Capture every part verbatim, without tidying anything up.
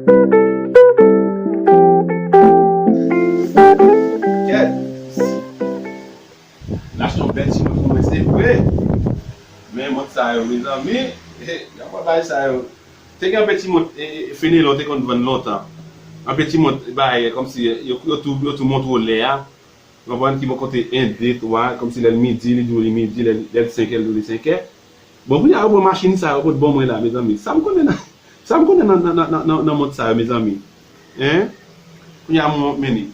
Kèt. L achte yon bèl ti mont pou mwen, se vre. Men mont sa yo, mezanmi, eh, y ap wè bagay sa yo. Te gen anpil ti mont, eh, eh, Fenelon te konn vann lontan. Anpil ti mont, bagay, kòmsi, eh, yo, yo tou, yo tou montre w lè a. Ou konprann ki bò kote en, de, twa, kòmsi lè l midi, li di w li midi, lè l, lè l senk è, li di w li senk è. Bon, kounye a, yo pran machin sa, yo pot ban mwen la, mezanmi. Sa m konnen nan, sa m konnen nan, nan, nan, nan, nan mont sa yo, mezanmi. Hein? Kounye a, mwen, men li.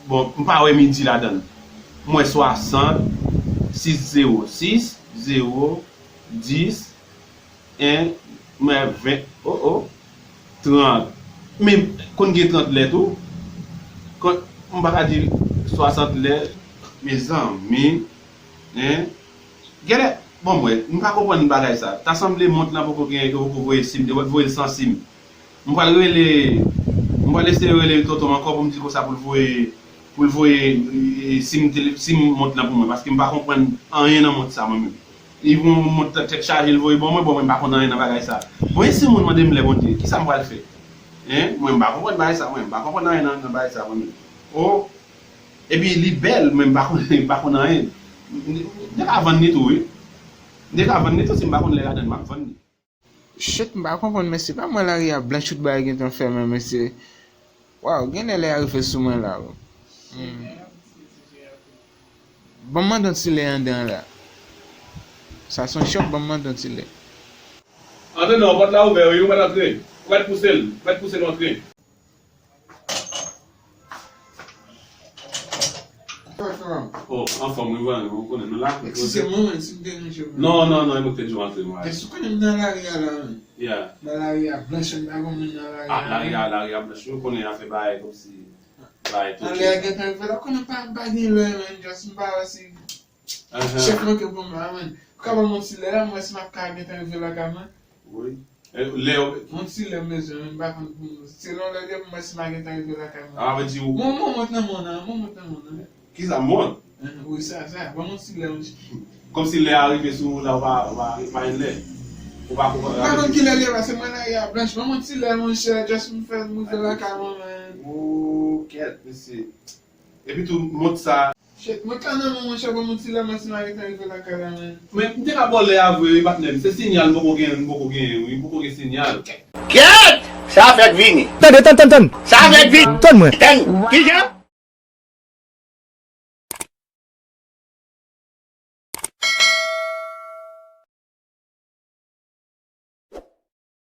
Bon, m pa wè midi ladan l. M wè swasant, sis zewo sis, zewo, dis, en, m wè ven, o, o, trant. Men, konn gen trant lè tou. Konn, m pa ka di swasant lè, mezanmi, en. Genlè, bon, m wè, m pa konprann bagay sa. Ta sanble mont lan poko gen, yo poko voye sim, yo voye l san sim. M pral rele, m pral eseye rele tonton m ankò pou m di konsa pou l voye, pou l voye, e, sim tele-, sim mont lan pou mwen, paske m pa konprann anyen nan mont sa mwen menm. Li yon mont tèt chaje l voye ban mwen, bon, mwen m pa konn anyen nan bagay sa. Bon, e si yon moun mande m lè Bondye, kisa m pral fè? Hein? Mwen m pa konprann bagay sa, mwen m pa konprann anyen nan, nan bagay sa mwen menm. O, epi li bèl, mwen m pa konn, m pa konn anyen. M, m, m te ka vann li tou, wi. M te ka vann li tou, si m pa konn lè ladan l, m ap vann li. Shit, m pa konprann, men se pa mwen lari a blanch tout bagay gentan fèmen, mesye. Waw, genlè lè a rive sou mwen la, wi. Hmm. Ban m mande yon ti lè anndan la. Sa se yon chòk, ban m mande yon ti lè. Antre non, pòt la ouvè, wi, ou mèt antre. Ou mèt pouse l, ou mèt pouse l antre. Sa w fè, manm? Oh, anfòm, wi, Vanny, ou konnen nou la. Eskize mwen, menm si m deranje w. Non, non, non, e mwen ki te di w antre, mwen. Èske w konnen m nan lari a la, menm? Yeah. Nan lari a, blanch, m pa gon moun nan lari a. Ah, lari a, lari a blanch, wi, ou konnen afè bagay kòmsi, bagay tou. Nan lè a gentan rive la, ou konnen m pa, m pa gen lè, menm, just m pa wè si Chèf manke pou m la, menm. Ou ka ban m yon ti lè la, m wè si m ap ka gentan rive lakay mwen. Wi. E, lè w... Yon ti lè m bezwen, menm, m pa konn pou m. Selon lè depi m wè si m a gentan rive lakay mwen. A, vle di ou... Bon, bon, mont nan mòn nan, bon, mont nan mòn nan. Kisa, mòn? Hein, wi, sa, sa. Ban m yon ti lè, monchè. Kòmsi lè a rive sou ou la, ou pa, ou pa, ou pa gen lè. Ou pa konprann. M pa konn ki lè li ye, paske mwen lari a blanch. Ban m yon ti lè, monchè, just m fè m rive lakay mwen, menm. Oh, kèt, mesye. Epi tou, mont sa. Shit, mont la nan men w, monchè, ban m yon ti lè, m wè si m a gentan rive lakay la, menm. Men, m te ka ba w lè a vre, wi, patnè m. Se sinyal m poko gen, m poko genyen, wi. M poko gen sinyal. Kèt! Sa fèk vini. Tande, tann, tann, tann. Sa fèk vini. Tann mwen. Tann. Kijan?